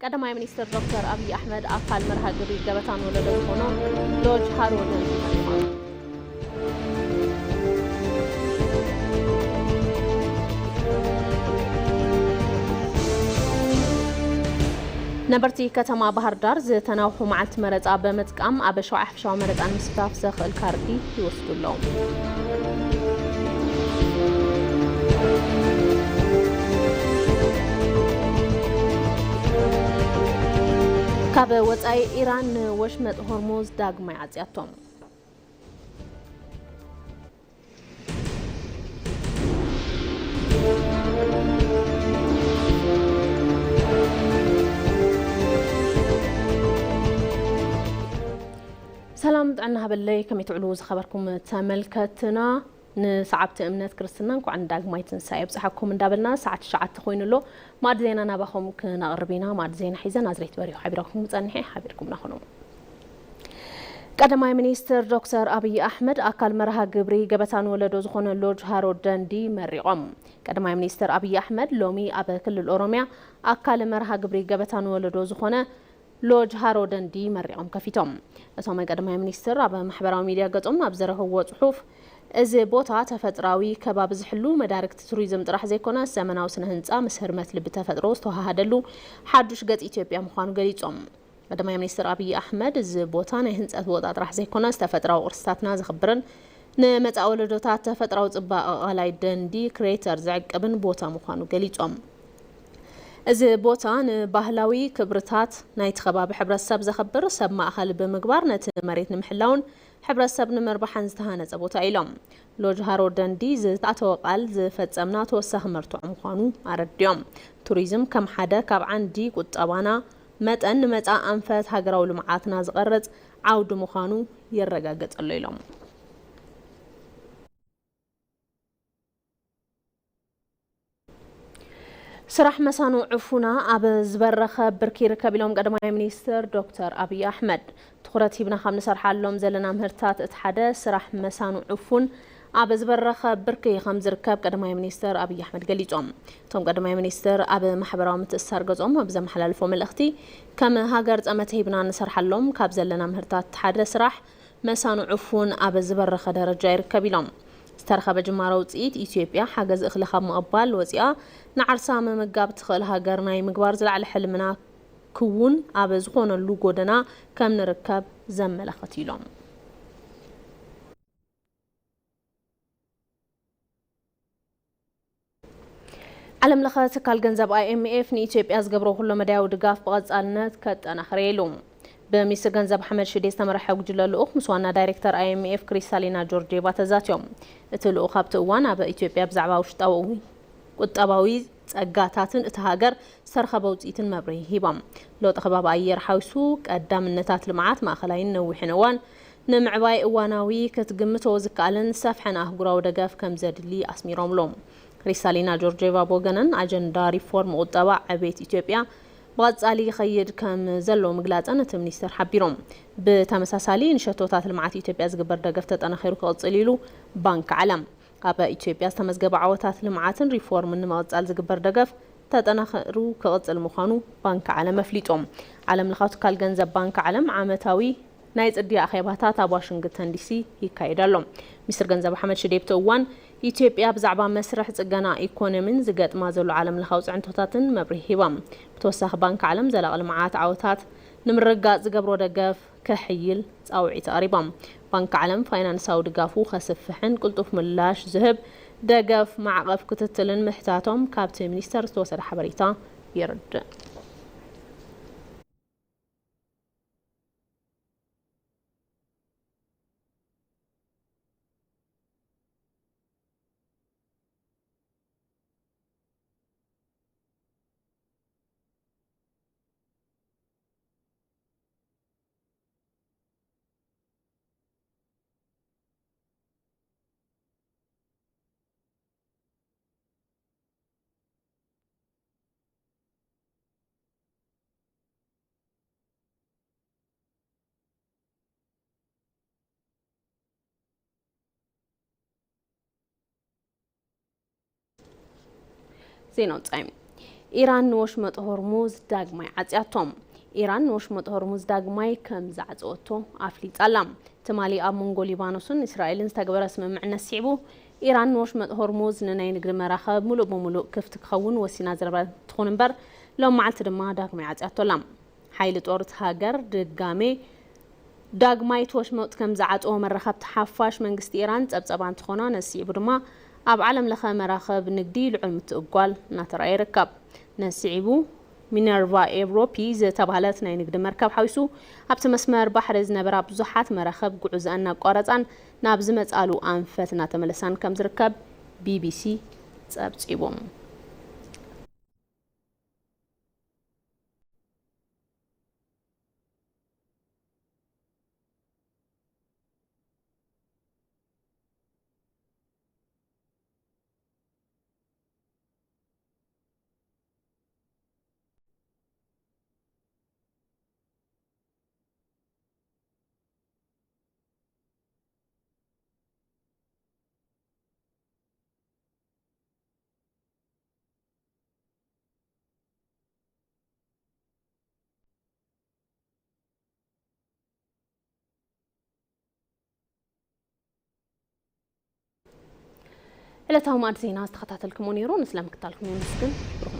ቀዳማይ ሚኒስትር ዶክተር ኣብይ ኣሕመድ ኣካል መርሃ ግብሪ ገበታ ንወለዶ ዝኾኖ ሎጅ ሃሮ ደንዲ መሪቖም። ነበርቲ ከተማ ባህር ዳር ዝተናውሑ መዓልቲ መረፃ ብምጥቃም ኣብ ሸውዓይ ሓፈሻዊ መረፃ ንምስታፍ ዘኽእል ካርዲ ይወስዱ ኣለዉ። ካብ ወፃኢ፣ ኢራን ንወሽመጥ ሆርሙዝ ዳግማይ ዓፅያቶም። ሰላም ጥዕና ሃበለይ፣ ከመይ ትውዕሉ ዝኸበርኩም ተመልከትና? ንሰዓብቲ እምነት ክርስትና እንኳዕ ንዳግማይ ትንሳኤ የብጽሓኩም እንዳበልና፣ ሰዓት ትሽዓተ ኮይኑ ኣሎ። ማዕድ ዜና ናባኹም ክነቕርብ ኢና። ማዕድ ዜና ሒዘ ናዝሬት በሪሁ ሓቢረኩም ክጸንሕ እየ። ሓቢርኩምና ኩኑ። ቀዳማይ ሚኒስትር ዶክተር ኣብይ ኣሕመድ ኣካል መርሃ ግብሪ ገበታ ንወለዶ ዝኾነ ሎጅ ሃሮ ደንዲ መሪቖም። ቀዳማይ ሚኒስትር ኣብይ ኣሕመድ ሎሚ ኣብ ክልል ኦሮሚያ ኣካል መርሃ ግብሪ ገበታ ንወለዶ ዝኾነ ሎጅ ሃሮ ደንዲ መሪቖም ከፊቶም። እቶም ቀዳማይ ሚኒስትር ኣብ ማሕበራዊ ሚድያ ገጾም ኣብ ዘረኸብዎ ጽሑፍ፣ እዚ ቦታ ተፈጥራዊ ከባቢ ዝሕሉ መዳርግቲ ቱሪዝም ጥራሕ ዘይኮነ፣ ዘመናዊ ስነ ህንጻ ምስ ህርመት ልቢ ተፈጥሮ ዝተወሃሃደሉ ሓዱሽ ገጽ ኢትዮጵያ ምዃኑ ገሊጾም። ቀዳማይ ሚኒስትር ኣብይ ኣሕመድ፣ እዚ ቦታ ናይ ህንጸት ቦታ ጥራሕ ዘይኮነስ፣ ተፈጥራዊ ቅርስታትና ዘኽብርን ንመጻኢ ወለዶታት ተፈጥራዊ ጽባቐ ቃላይ ደንዲ ክሬተር ዝዕቅብን ቦታ ምዃኑ ገሊጾም። እዚ ቦታ ንባህላዊ ክብርታት ናይቲ ከባቢ ሕብረተሰብ ዘኽብር ሰብ ማእኸል ብምግባር፣ ነቲ መሬት ንምሕላውን ሕብረተሰብ ንምርባሕን ዝተሃነጸ ቦታ ኢሎም። ሎጅ ሃሮ ደንዲ ዝተኣተወ ቃል ዝፈጸምና ተወሳኺ መርትዖ ምዃኑ ኣረዲኦም። ቱሪዝም ከም ሓደ ካብ ዓንዲ ቁጠባና መጠን ንመጻኢ ኣንፈት ሃገራዊ ልምዓትና ዝቐርጽ ዓውዲ ምዃኑ የረጋግጽ ኣሎ ኢሎም። ስራሕ መሳኑ ዕፉና ኣብ ዝበረኸ ብርኪ ይርከብ ኢሎም ቀዳማይ ሚኒስትር ዶክተር ኣብይ ኣሕመድ። ትኹረት ሂብና ካብ ንሰርሓሎም ዘለና ምህርታት እቲ ሓደ ስራሕ መሳኑ ዕፉን ኣብ ዝበረኸ ብርኪ ከም ዝርከብ ቀዳማይ ሚኒስትር ኣብይ ኣሕመድ ገሊጾም። እቶም ቀዳማይ ሚኒስትር ኣብ ማሕበራዊ ምትእስሳር ገጾም ኣብ ዘመሓላልፎ መልእኽቲ፣ ከም ሃገር ጠመተ ሂብና ንሰርሓሎም ካብ ዘለና ምህርታት ሓደ ስራሕ መሳኑ ዕፉን ኣብ ዝበረኸ ደረጃ ይርከብ ኢሎም። ዝተረኸበ ጅማሮ ውፅኢት፣ ኢትዮጵያ ሓገዝ እኽሊ ካብ ምቕባል ወፂኣ ንዓርሳ ምምጋብ ትኽእል ሃገር ናይ ምግባር ዝለዓለ ሕልምና ክውን ኣብ ዝኾነሉ ጎደና ከም ንርከብ ዘመላኽት ኢሎም። ዓለም ለኸ ትካል ገንዘብ ኣይ ኤም ኤፍ ንኢትዮጵያ ዝገብሮ ኩሎ መዳያዊ ድጋፍ ብቐጻልነት ከጠናኽር ኢሉ። ብሚኒስትር ገንዘብ ኣሕመድ ሽዴ ዝተመርሐ ጉጅለ ልኡኽ ምስ ዋና ዳይሬክተር ኣይ ኤም ኤፍ ክሪስታሊና ጆርጂየቫ ተዛትዮም። እቲ ልኡኽ ኣብቲ እዋን ኣብ ኢትዮጵያ ብዛዕባ ውሽጣዊ ቁጠባዊ ጸጋታትን እታ ሃገር ዝተረኸበ ውጽኢትን መብርሂ ሂቦም። ለውጢ ከባቢ ኣየር ሓዊሱ ቀዳምነታት ልምዓት ማእኸላይን ነዊሕን እዋን ንምዕባይ እዋናዊ ክትግምቶ ዝከኣልን ዝሰፍሐን ኣህጉራዊ ደገፍ ከም ዘድሊ ኣስሚሮምሉ። ክሪስታሊና ጆርጂየቫ ብወገነን ኣጀንዳ ሪፎርም ቁጠባ ዕቤት ኢትዮጵያ ብቐጻሊ ይኸይድ ከም ዘሎ ምግላጸን እቲ ሚኒስተር ሓቢሮም። ብተመሳሳሊ ንሸቶታት ልምዓት ኢትዮጵያ ዝግበር ደገፍ ተጠናኺሩ ክቕጽል ኢሉ ባንክ ዓለም። ኣብ ኢትዮጵያ ዝተመዝገበ ዓወታት ልምዓትን ሪፎርምን ንምቕጻል ዝግበር ደገፍ ተጠናኺሩ ክቕጽል ምዃኑ ባንክ ዓለም ኣፍሊጦም። ዓለም ለኻዊ ትካል ገንዘብ ባንክ ዓለም ዓመታዊ ናይ ጽድያ ኣኼባታት ኣብ ዋሽንግተን ዲሲ ይካየድ ኣሎ። ሚኒስትር ገንዘብ ኣሕመድ ሽዴ ኣብቲ እዋን ኢትዮጵያ ብዛዕባ መስርሕ ጽገና ኢኮኖሚን ዝገጥማ ዘሎ ዓለም ለኻዊ ጽዕንቶታትን መብርሂ ሂባ። ብተወሳኺ ባንክ ዓለም ዘላቒ ልምዓት ዓወታት ንምርግጋጽ ዝገብሮ ደገፍ ከሕይል ጻውዒት ኣቕሪቦም። ባንክ ዓለም ፋይናንሳዊ ድጋፉ ከስፍሕን ቅልጡፍ ምላሽ ዝህብ ደገፍ ማዕቐፍ ክትትልን ምሕታቶም ካብቲ ሚኒስተር ዝተወሰደ ሓበሬታ የረድእ። ዜና ወጻኢ። ኢራን ንወሽመጥ ሆርሙዝ ዳግማይ ዓጽያቶም። ኢራን ንወሽመጥ ሆርሙዝ ዳግማይ ከም ዝዓጸወቶ ኣፍሊጣ ኣላ። ትማሊ ኣብ መንጎ ሊባኖስን እስራኤልን ዝተገበረ ስምምዕነት ስዒቡ፣ ኢራን ንወሽመጥ ሆርሙዝ ንናይ ንግዲ መራኸብ ምሉእ ብምሉእ ክፍቲ ክኸውን ወሲና ዝነበረት ትኹን እምበር፣ ሎም መዓልቲ ድማ ዳግማይ ዓጽያቶ ኣላ። ሓይሊ ጦር እቲ ሃገር ድጋሜ ዳግማይ እቲ ወሽመጥ ከም ዝዓጸዎ መራኸብቲ ሓፋሽ መንግስቲ ኢራን ጸብጸባ እንትኾና፣ ነዚ ስዒቡ ድማ ኣብ ዓለም ለኸ መራኸብ ንግዲ ልዑል ምትእጓል እናተራእየ ይርከብ። ነዚ ስዒቡ ሚነርቫ ኤውሮፒ ዝተባህለት ናይ ንግዲ መርከብ ሓዊሱ ኣብቲ መስመር ባሕሪ ዝነበራ ብዙሓት መራኸብ ጉዕዞኣን እናቋረጻን ናብ ዝመጻሉ ኣንፈት እናተመለሳን ከም ዝርከብ ቢቢሲ ጸብጺቡ። ዕለታዊ ማዕድ ዜና ዝተኸታተልኩሞ ነይሩ። ንስለ ምክታልኩም የመስግን። ብሩኽ